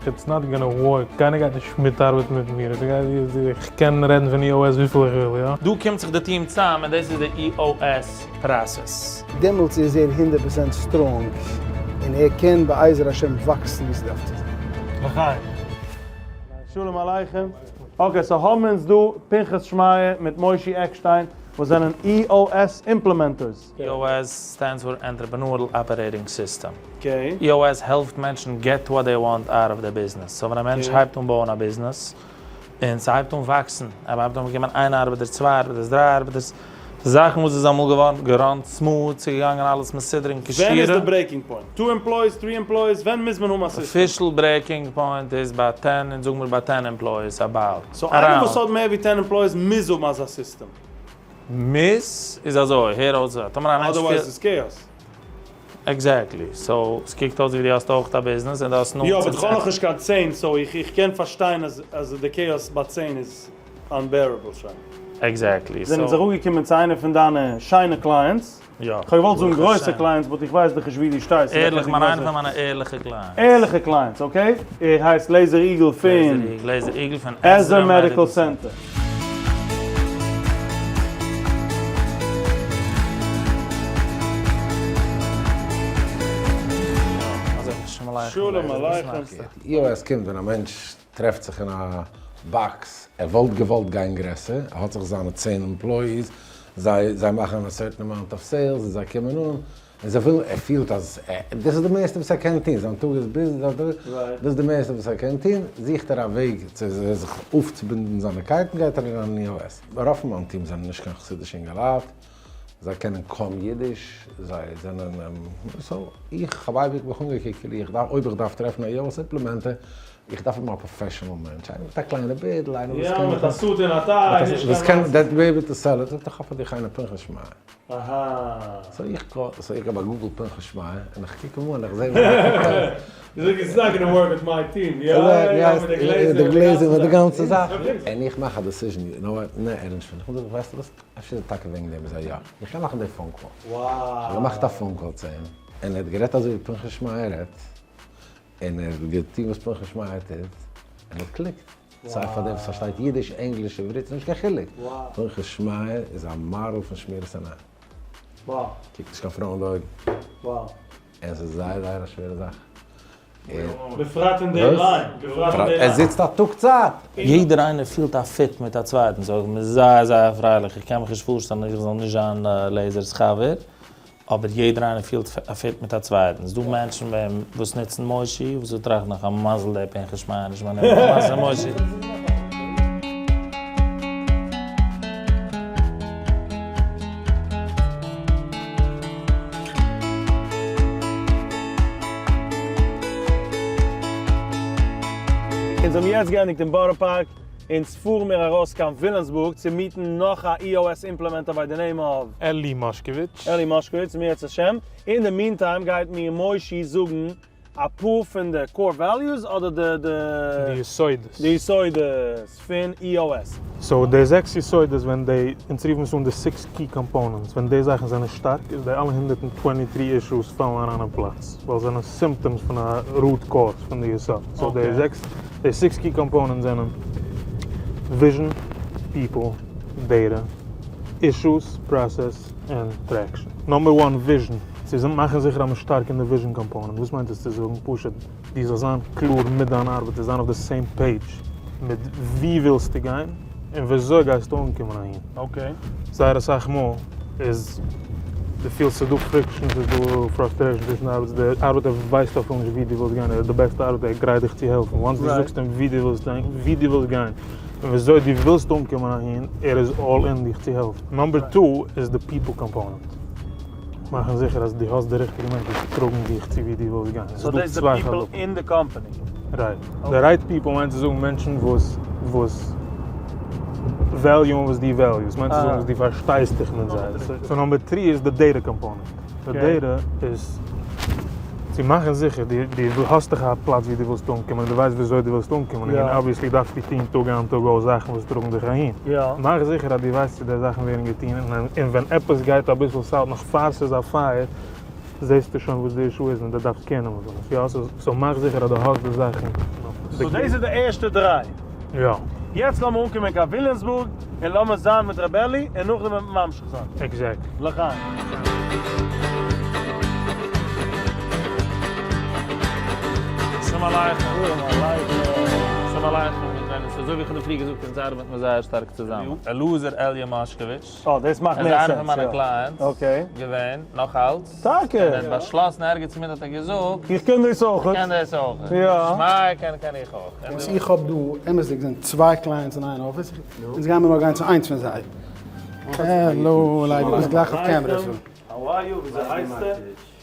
It's not gonna work, קיינער גייט נישט מיטארבעטן מיט מיר, איך קען רעדן פון EOS וויפיל איך וויל, יא? דא קומט זיך די team צאם און דאס איז די EOS process. דעמאלטס איז ער 100% strong און ער קען בעזר השם וואקסן ווי ס'דארף צו זיין. לחיים. שלום עליכם. Okay, so האבן אונז דא פנחס שמעיה מיט מושי עקשטיין וואס זענען EOS implementers. EOS stands for Entrepreneurial Operating System. EOS העלפט מענטשן get what they want out of their business. So ווען א מענטש הייבט אן בויען א ביזנעס, און ס'הייבט אן וואקסן, ער הייבט אן באקומען איין ארבעטער, צוויי ארבעטערס, דריי ארבעטערס, זאכן וואס איז אמאל געווארן גע run ט smooth, ס'איז געגאנגען אלעס מסודר און ווען איז כשורה. די breaking point? Two employees, three employees, ווען מוז מען האבן א סיסטעם? Official breaking point איז ביי ten, אונז זאגן מיר ביי 10 employees about. So איינער וואס האט מער ווי 10 employees מוז האבן אזא סיסטעם? מוז איז אזוי, הער אויס, טאמער א מענטש פילט. Otherwise איז chaos. Exactly, so ס'קוקט אויס ווי דו האסט אויך א ביזנעס און דו האסט נאנט יא, צו but איך האב נאכנישט קיין 10, so איך קען פארשטיין אז די chaos ביי 10 איז unbearable שוין. Exactly, זענען זיך אנגעקומען צו איינע פון דיינע שיינע clients. יא. כ'האב געוואלט זאגן גרויסע clients but איך ווייס דאך נישט ווי דו שטייסט. ערליך, מיין איינע פון מיינע ערליכע clients. ערליכע clients, okay. ער הייסט לעיזער איגל פון. לעיזער איגל פון עזר Medical Center. שלום עליכם. EOS קומט ווען א מענטש טרעפט זיך אין א box, ער וואלט געוואלט גיין גרעסער, ער האט זיך זיינע 10 employees, זיי זיי מאכן א certain amount of sales און זיי קומען אן, און זיי ווילן, ער פילט אז דאס איז די מערסטע וואס ער קען טון, זיין טאג איז busy, דאס איז די מערסטע וואס ער קען טון, זוכט ער א וועג צו זיך אויפצובינדן זיינע קייטן, גייט ער אריין אין EOS. רוב פון מיין team זענען נישט קיין חסידישע אינגעלייט, זיי קענען קוים אידיש, זיי זענען, so איך האב אייביג מיך אנגעקוקט כאילו איך דארף, אויב איך דארף טרעפן א EOS implementer, איך דארף האבן א professional מענטש, איינער מיט א קליינע בערדל, איינער וואס קען, יא, מיט א suit און א tie, נישט וואס קיין קען, that be able to sell it, זאגט איך האב פאר דיך איינער פנחס שמעיה. אהא. So איך call, so איך געב א Google פנחס שמעיה, און איך קוק אים אן, איך זע ווי ער קוקט אויס. דו זאגסט it's not gonna work with my team, יא יא יא, מיט די גלעזער, די גלעזער מיט די גאנצע זאך, און איך מאך א decision, you know what, נע, ער איז נישט פון, איך זאג, ווייסטו וואס, אפשר איז טאקע וועגן דעם איז ער יא, איך קען מאכן די phone call. וואו. כ'האב געמאכט א phone call צו אים, און ער האט גערעדט אזוי ווי פנחס שמעיה רעדט, און ער האט געטון וואס פנחס שמעיה טוט, און האט קליקט. סיי פאר דעם וואס פארשטייט אידיש, ענגליש, עברית, ס'נישט קיין חילוק. פנחס שמעיה איז א מאדעל פון שמירת עיניים. קוקט נישט קיין פרוי אין די אויגן. און ס'איז זייער זייער א שווערע זאך. בפרט אין די line. ער זיצט א טאג צייט. יעדער איינער פילט א fit מיט א צווייטן, so איך בין זייער זייער פרייליך, איך קען מיך נישט פארשטעלן איך זאל נישט זיין לעיזער'ס חבר, אבער יעדער איינער פילט א fit מיט א צווייטן, ס'דא מענטשן וועם וואס נוצן מושי, וואס זיי טראכטן נאך א מזל דער פנחס שמעיה נישט מיין נאמען, א מזל מושי. אונז האבן יעצט געענדיגט אין בארא פארק, אונז פארן מיר ארויס קיין ווילאמסבורג צו meet ן נאך א EOS implementer by the name of. אלי מאשקאוויטש. אלי מאשקאוויטש, אם ירצה השם. אין די meantime גייט מיר מושי זאגן אפאר פון די core values אדער די די. די יסודות. די יסודות פון EOS. So די זעקס יסודות ווען די, אונז רופן עס אן די six key components, ווען די זאכן זענען שטארק איז די אלע 123 issues פאלן אריין אין פלאץ, ווייל זיי זענען symptoms פון א root cause פון די יסוד. So די זעקס, די six key components זענען vision, people, data, issues, process, און traction. Number one, vision. צו מאכן זיכער אז מ'איז שטארק אין די vision component. וואס מיינט עס צו זאגן? פשוט, דו זאלסט זיין קלאר מיט דיין ארבעט, זיין אויף די same page מיט וואו ווילסטו גיין און וויאזוי גייסטו אנקומען אהין. Okay. זייער אסאך מאל איז דו פילסט ס'איז דא friction, ס'איז דא frustration צווישן די ארבעטער, די ארבעטער ווייסט אפילו נישט וואו דו ווילסט גיין, ער איז די בעסטע ארבעטער, ער גרייט דיך צו העלפן, once דו זאגסט אים וואו דו ווילסט גיין, וואו דו ווילסט גיין, און וויאזוי דו ווילסט אנקומען אהין, ער איז all in דיך צו העלפן. Number two איז די people component. מאכן זיכער אז דו האסט די ריכטיגע מענטשן וואס טראגן דיך צו וואו דו ווילסט גיין. So דאס איז די people אין די קאמפאני. Right. די right people מיינט צו זאגן מענטשן וואס וואס value ן וואס דו value סט, מיינט צו זאגן וואס דו פארשטייסט דיך מיט זיי. So number three איז די data component. די data איז צו מאכן זיכער דו האסט דיך א פלאץ וואו דו ווילסט אנקומען, דו ווייסט וויאזוי דו ווילסט אנקומען, און obviously דארפסטו טון טאג איין טאג אויס זאכן וואס טראגן דיך אהין. מאך זיכער אז דו ווייסט צו די זאכן ווערן געטון, און ווען עפעס גייט אביסל south נאך פאר ס'איז א פייער, זעסטו שוין וואס די issue איז און דו דארפסט care נעמען פון עס. יא, so מאך זיכער אז דו האסט די זאכן. So דאס איז די ערשטע דריי. יא. יעצט לאמיר אנקומען קיין וויליאמסבורג און לאמיר זיין מיט ר' אלי און נאכדעם וועט מען ממשיך זיין. Exactly. לחיים. שלום עליכם. שלום עליכם. אזוי ווי איך האב דיר פריער געזאגט אונז ארבעט מיר זייער שטארק צוזאמען. אלעזר אלי' מאשקאוויטש. אה, דאס מאכט ער איז מער איינער פון sense, מיינע יא. clients. Okay. געווען, נאך אלץ. טאקע? און ער האט באשלאסן ערגעץ מיט האט ער געזאגט. איך קען דאס אויך. איך קען דאס אויך. יא. שמעיה קען קען איך אויך. וואס איך האב דא, אמת'דיג זענען צוויי clients אין איין אפיס, אונז גיימער נאר גיין צו איינס פון זיי. העלא לייבי, ביסט גלייך אויף camera so. How are you, וויאזוי הייסטו?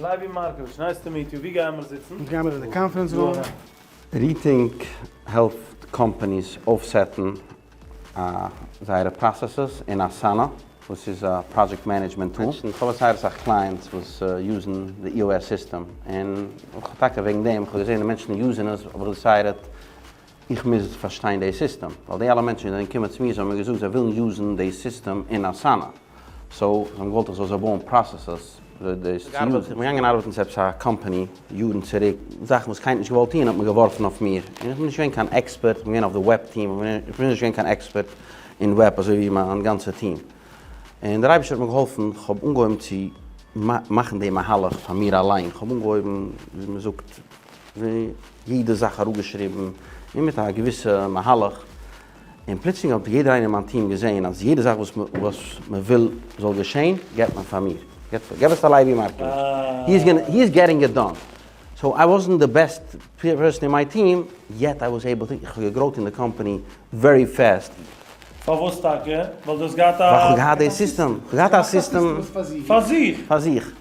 לייבי מארקאוויטש, nice to meet you, ווי גיימער זיצן? אונז גיימער אין די conference room. Rethink העלפט companies אויפסעטן זייערע processes אין Asana וואס איז א project management tool. איך האב זייער אסאך clients וואס יוזן די EOS סיסטעם און טאקע וועגן דעם איך האב געזען די מענטשן יוזן עס האב איך decided איך מוז פארשטיין די סיסטעם ווייל די אלע מענטשן וואס זענען געקומען צו מיר זיי האבן מיר געזאגט זיי ווילן יוזן די סיסטעם אין Asana so זיי האבן געוואלט איך זאל זיי בויען processes וויאזוי דאס צו יוזן. איך בין געגאנגען ארבעטן צו עפעס א קאמפאני יארן צוריק, זאכן וואס קיינער האט נישט געוואלט טון האט מען געווארפן אויף מיר, און איך בין נישט געווען קיין עקספערט, איך בין געווען אויף די web team, איך בין נישט געווען קיין עקספערט אין וועב אזוי ווי מיין גאנצע טיעם, און דער אייבערשטער האט מיר געהאלפן, איך האב אנגעהויבן צו מאכן די מהלך פאר מיר אליין, איך האב אנגעהויבן ווי מען זאגט יעדע זאך אראפגעשריבן, און מיט א געוויסע מהלך, און פלוצלינג האט יעדער איינער אין מיין טיעם געזען אז יעדע זאך וואס וואס מען וויל זאל געשען געבט מען פאר מיר, געב עס פאר לייבי מארקאוויטש, he is getting it done, so I wasn't the best person in my team, yet I was able to, איך האב געגראוט אין די company very fast. פארוואס טאקע? ווייל דו האסט געהאט א. ווייל איך האב געהאט די סיסטעם, איך האב געהאט א סיסטעם. פאר זיך. פאר זיך.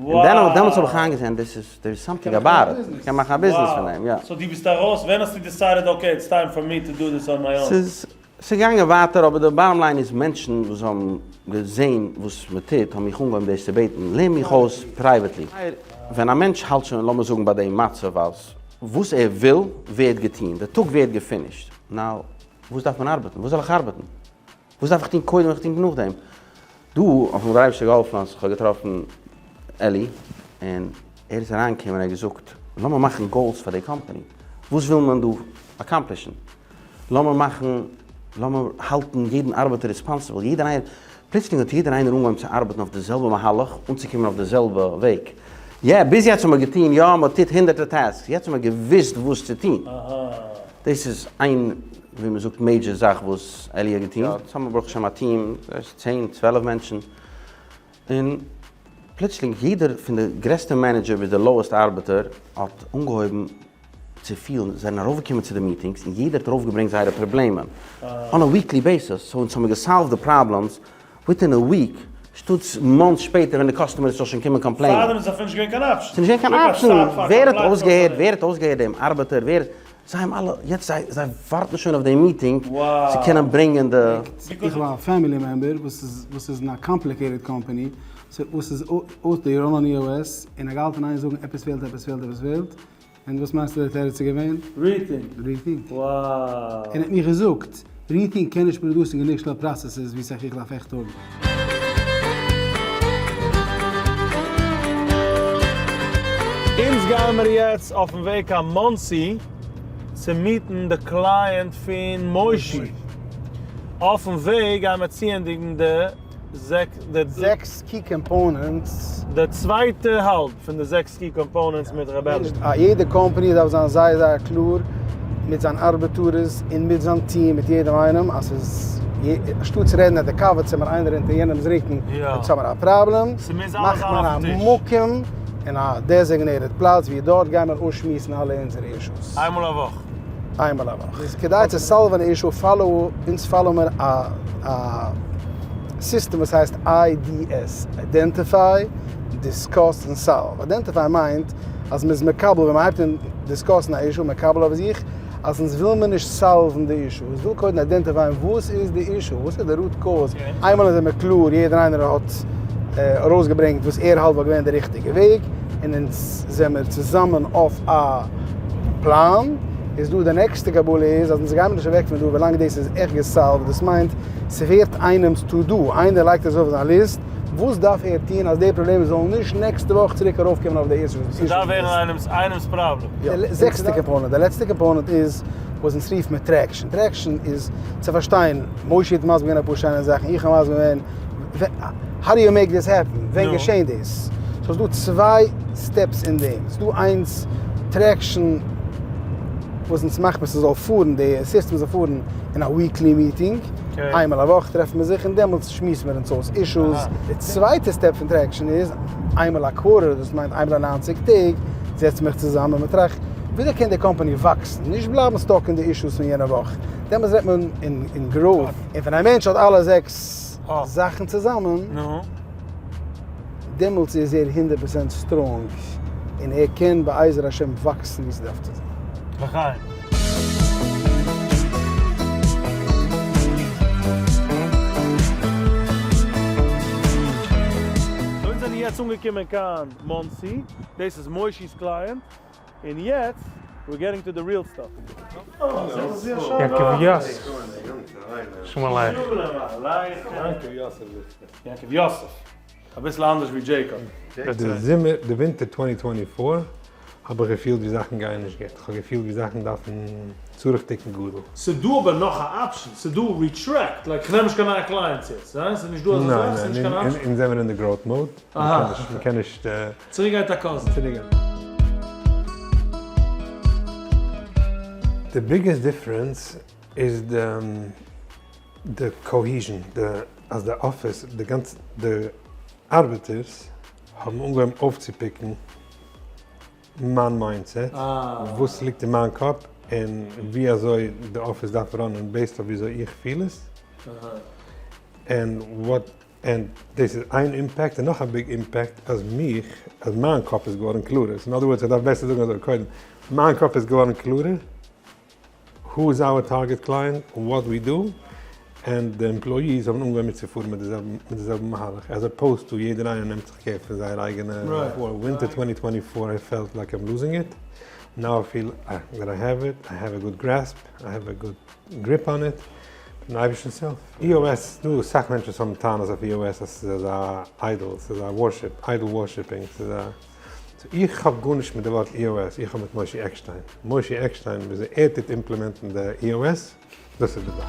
און דעמאלטס האב איך איינגעזען דאס איז, there is something about it, איך קען מאכן א ביזנעס פון דעם, יא. So דו ביסט ארויס, ווען האסטו decided okay it's time for me to do this on my own? ס'איז געגאנגען ווייטער אבער די bottom line איז מענטשן וואס האבן געזען וואס מען טוט האבן מיך אנגעהויבן דאס צו בעטן, לערן מיך אויס privately. ווען א מענטש האלט שוין לאמיר זאגן ביי דעם מצב אז וואס ער וויל ווערט געטון, די טאג ווערט געפינישט, now וואס דארף מען ארבעטן? וואס זאל איך ארבעטן? וואס דארף איך טון קודם איך טון נאכדעם? דא האט מיר דער אייבערשטער געהאלפן אז איך האב געטראפן אלי און ער איז אריינגעקומען און ער האט געזאגט לאמיר מאכן goals פאר די קאמפאני, וואס וויל מען דא אקאמפלישן? לאמיר מאכן, לאמיר האלטן יעדן ארבעטער responsible, יעדער איינער, פלוצלינג האט יעדער איינער אנגעהויבן צו ארבעטן אויף די זעלבע מהלך אנצוקומען אויף די זעלבע וועג, יע ביז יעצט האט מען געטון, יא מען טוט הונדערטער tasks, יעצט האט מען געוואוסט וואס צו טון. דאס איז איין ווי מען זאגט major זאך וואס אלי האט געטון, יעצט האבן מיר ברוך השם א טיעם, צען צוועלף מענטשן, און פלוצלינג יעדער פון די גרעסטע manager ביז די lowest ארבעטער האט אנגעהויבן צו פילן, זיי זענען ארויפגעקומען צו די meetings און יעדער האט ארויפגעברענגט זייערע פראבלעמען on a weekly basis, so אונז האבן געסאלווד די problems within a week, שטאטס months שפעטער ווען די customers זאל שוין קומען קאמפלעינען. פארדעם איז אפילו נישט געווען קיין option. ס'איז נישט געווען קיין option, ווער האט אויסגעהערט, ווער האט אויסגעהערט דעם ארבעטער, ווער, זיי האבן אלע, יעצט זיי, זיי ווארטן שוין אויף דעם meeting צו קענען ברענגען די. איך האב א family member וואס איז וואס איז אין א complicated company, וואס איז אויס די run on EOS, און ער געהאלטן אין איין זאגן עפעס פעלט עפעס פעלט עפעס פעלט, און וואס מיינסטו די תירוץ איז געווען? Rethink. Rethink. Wow. און ער האט מיר געזאגט, Rethink קען נישט פראדוסן גענוג שנעל processes ווי סאך איך דארף עכט האבן. אונז גיימער יעצט אויפן וועג קיין מאנסי צו מיטן די client פון מושי. אויפן וועג גיימער צוענדיגן די זעקס key components. די צווייטע האלב פון די זעקס key components מיט ר' אלי. א יעדע קאמפאני דארף זיין זייער זייער קלאר מיט זיין ארבעטארערס און מיט זיין טיעם מיט יעדעם איינעם אז ס'איז אנשטאט צו רעדן אויף די קאווע צימער איינער אונטער יענעמס רוקן אונז האמיר א פראבלעם מאכט מען א מקום און א designated פלאץ ווי דארט גיימער אויסשמועסן אלע אונזערע אישוס. איינמאל א וואך. איינמאל א וואך. איז כדי צו סאלווען א issue follow אונז follow מיר א א סיסטעם וואס הייסט IDS, identify, discuss און solve. Identify מיינט אז מ'איז מקבל ווען מ'הייבט אן דיסקאסן א issue מקבל אויף זיך אז אונז וויל מיר נישט סאלוון די issue, אונז וויל קודם איידענטיפייען וואס איז די issue, וואס איז די root cause, איינמאל זעמיר קלאר, יעדער איינער האט ארויסגעברענגט וואס ער האלט וואלט געווען די ריכטיגע וועג, און אונז זעמיר צוזאמען אויף א פלאן, איז דא די נעקסטע קבלה איז אז אונז גיימיר נישט אוועק פון דא ווילאנג דאס איז עכט געסאלווד, דאס מיינט ס'ווערט איינעמס to do, איינער לייגט עס אויף זיין ליסט, וואס דארף ער טון אז די פראבלעמען זאלן נישט נעקסטע וואך צוריק ארויפקומען אויף די issues ס'דארף ווערן איינעמס איינעמס פראבלעם. די זעקסטע component, די לעצטע component איז וואס אונז רופן מיר traction. Traction איז צו פארשטיין, מושי האט מסביר געווען אפאר שיינע זאכן, איך האב מסביר געווען, how do you make this happen, ווען געשען דאס? So ס'איז דא צוויי steps אין דעם, ס'איז דא איינס traction וואס אונז מאכט מיר ס'זאל פארן, די סיסטעם זאל פארן אין א weekly meeting, איינמאל א וואך טרעפן מיר זיך און דעמאלטס שמועסן מיר אונז אויס issues. די צווייטע step פון traction איז איינמאל א quarter, דאס מיינט איינמאל א 90 טעג, זעצט מען זיך צוזאם און מען טראכט וויאזוי קען די קאמפאני וואקסן, נישט בלייבן stuck אין די issues פון יענע וואך, דעמאלטס רעדט מען אין growth. און ווען א מענטש האט אלע זעקס זאכן צוזאמען, דעמאלטס איז ער הונדערט פראצענט strong און ער קען בעזר השם וואקסן ווי ס'דארף צו זיין. לחיים. אונז זענען יעצט אנגעקומען קיין מאנסי, דאס איז מוישי'ס client, און יעצט we're getting to the real stuff. יעקב יוסף. שלום עליכם. יעקב יוסף. אביסל אנדערש ווי דזשעיקאב. די זומער, די ווינטער twenty twenty four האב איך געפילט ווי זאכן גייען נישט גוט, כ'האב געפילט ווי זאכן דארפן צריך תיקון גדול. ס'דא אבער נאך א option, ס'דא retract, like כ'נעם נישט קיין נייע clients יעצט, ניין? ס'איז נישט דא אזא זאך? ס'איז נישט קיין option? ניין, אונז זעמיר אין די growth mode, מ'קען נישט. צוריק גייט א קאזין. צוריק גייט. די biggest difference איז די די cohesion, די אז די אפיס, די גאנצע די ארבעטערס האבן אנגעהויבן אויפצו pick ן מיין mindset, וואס ליגט אין מיין קאפ, און ווי אזוי די אפיס דארף run ען based אויף ווי אזוי איך פיל עס, און what און דאס איז איין impact, און נאך א big impact אז מיך, אז מיין קאפ איז געווארן קלארער, אין other words איך דארף בעסער זאגן אזוי קודם, מיין קאפ איז געווארן קלארער, who is our target client, what we do, און די employees האבן אנגעהויבן מיטצופארן מיט די זעלבע מהלך, as opposed to יעדער איינער נעמט זיך care פון זייער אייגענע. ווינטער twenty twenty four I felt like I'm losing it, now I feel that I have it, I have a good grasp, I have a good grip on it, מיטן אייבערשטנ'ס הילף. EOS, ס'דא אסאך מענטשן וואס האבן טענות אויף EOS אז ס'איז אזא idol, ס'איז א worship, idol worshipping, ס'איז א. So איך האב גארנישט מיט די ווארט EOS, איך האב מיט מושי עקשטיין. מושי עקשטיין וויאזוי ער טוט implement ן די EOS, דאס איז די זאך.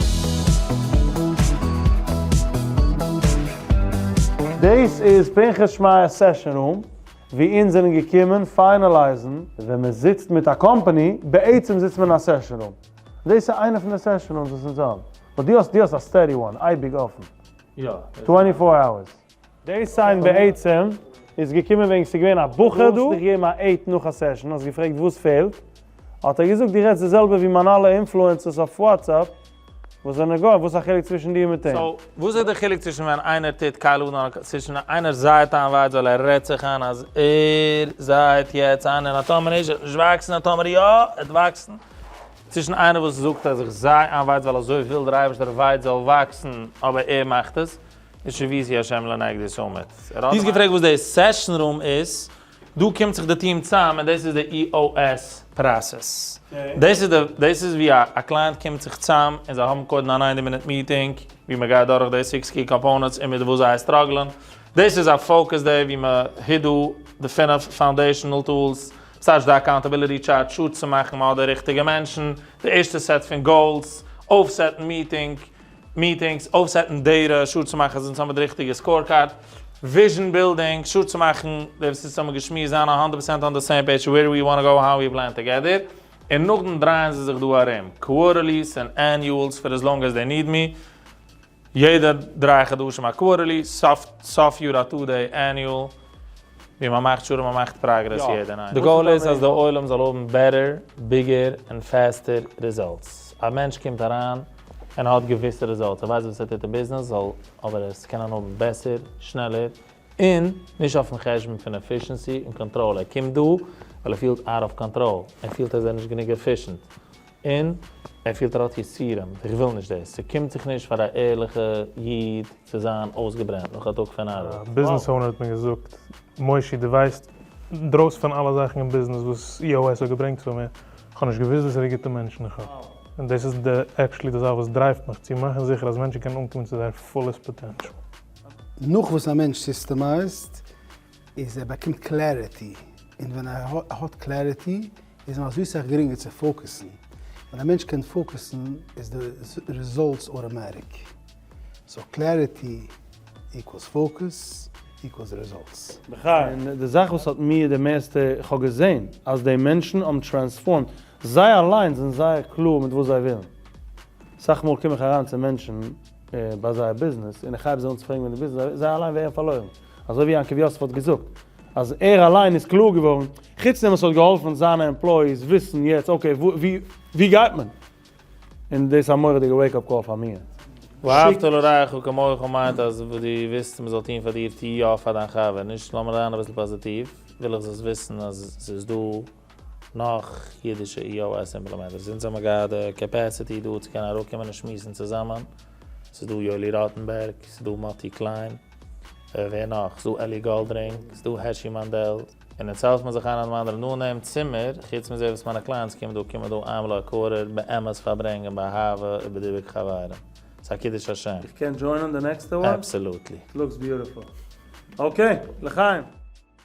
דאס איז פנחס שמעי'ס session room ווי אונז זענען געקומען finalize ן ווען מען זיצט מיט א קאמפאני, בעצם זיצט מען אין א session room. דאס איז איינע פון די session rooms וואס אונז האבן. But דו האסט דו האסט א steady one, אייביג אפן. יא. twenty four hours. די sign בעצם איז געקומען וועגן ס'איז געווען א בחור דא, האסט דיך געגעבן א eight נאך א session, האסט געפרעגט וואס פעלט, האט ער געזאגט דו רעדסט די זעלבע ווי מיין אלע influencers אויף WhatsApp וואס זענען גוים, וואס איז א חילוק צווישן דיר מיט אים? So וואס איז די חילוק צווישן ווען איינער טוט קייל אן און צווישן איינער זייעט איין ווייץ ווייל ער רעדט זיך איין אז ער זייעט יעצט איין און א טאמער נישט וועט נישט וואקסן א טאמער יא וועט וואקסן, צווישן איינער וואס זאגט אז איך זיי איין ווייץ ווייל אזוי וויל דער אייבערשטער ווייץ זאל וואקסן אבער ער מאכט עס, איז שויתי השם לנגדי תמיד. דו האסט געפרעגט וואס די session room איז, דא קומט זיך די טיעם צאם און דאס איז די EOS process. דאס איז די, דאס איז ווי א client קומט זיך צאם און זיי האבן קודם א ninety minute meeting ווי מען גייט דורך די six key components און מיט וואס זיי struggle ען. דאס איז א focus day ווי מען היט דא די פינף foundational tools, ס'טייטש די accountability chart sure צו מאכן מען האט די ריכטיגע מענטשן, די ערשטע set פון goals, אויפ set ן meeting, meetings, אויפ set ן data, sure צו מאכן אז אונז האבן די ריכטיגע scorecard, vision building, sure צו מאכן די וואס אונז האבן געשמועסט זיין א הונדערט פראצענט on the same page where we wanna go how we plan to get there, און נאכדעם דרייען זיי זיך דא ארום, quarterlies און annuals for as long as they need me, יעדע דריי חדשים א quarterly, סוף סוף יאר א two day annual, ווי מען מאכט sure מען מאכט progress יעדע ניין. די goal איז אז די עולם זאל האבן better, bigger און faster results. א מענטש קומט אריין און האט געוויסע results, ער ווייסט וואס ער טוט אין ביזנעס, זאל אבער עס קענען האבן בעסער, שנעלער, און נישט אויפן חשבון פון efficiency און קאנטראל. ער קומט דא ווייל ער פילט out of control, ער פילט אז ער איז נישט גענוג efficient, און ער פילט ער האט יסורים, איך וויל נישט דאס, ס'קומט זיך נישט פאר א ערליכע איד צו זיין אויסגעברענט נאך א טאג פון ארבעט. א business owner האט מיר געזאגט, מושי דו ווייסט דרויסן פון אלע זאכן אין ביזנעס וואס EOS האט געברענגט פאר מיר, איך האב נישט געוואוסט וואסערע גוטע מענטשן איך האב, און דאס איז די actually די זאך וואס drive ט מיך, צו מאכן זיכער אז מענטשן קענען אנקומען צו זייער fullest potential. נאך וואס א מענטש systemize ט איז ער באקומט clarity, און ווען ער האט clarity איז אים אזוי סאך גרינגער צו focus ן, ווען א מענטש קען focus ן איז די results automatic, so clarity equals focus equals results. און די זאך וואס האט מיר די מערסטע, איך האב געזען אז די מענטשן האבן transformed, זיי אליינס זענען זייער קלאר מיט וואס זיי ווילן, אסאך מאל קום איך אריין צו מענטשן ביי זייער ביזנעס און איך הייב זיי אן צו פרעגן וועגן די ביזנעס, זיי אליין ווערן פארלוירן, אזוי ווי יעקב יוסף האט געזאגט אז ער אליין איז קלאר געווארן, חוץ דעם וואס ס'האט געהאלפן זיינע employees וויסן יעצט okay וואו גייט מען, און דאס איז א מורא'דיגע wake up call פאר מיר. ואהבת לרעך כמוך מיינט אז וואס דו ווילסט מ'זאל טון פאר דיר טו יא פאר דיין חבר, נישט לאמיר זיין אביסל פאזיטיוו, וויל איך זאלסט וויסן אז ס'איז דא נאך אידישע EOS implementers, אונז האמיר געהאט די capacity דא צו קענען אראפקומען און שמועסן צוזאמען, ס'איז דא יואלי ראטענבערג, ס'איז דא מאטי קליין, ווער נאך? ס'איז דא אלי גאלדרינג, ס'איז דא הערשי מאנדעל, און אונז העלפט מען זיך איינער דעם אנדערן דא אין דעם צימער, חוץ מזה וואס מיינע clients קומען דא, קומען דא איינמאל א quarter באמת פארברענגען באהבה ובדיבוק חברים. ס'איז א קידוש השם. איך קען join ען די נעקסטע one? Absolutely. Looks beautiful. Okay, לחיים!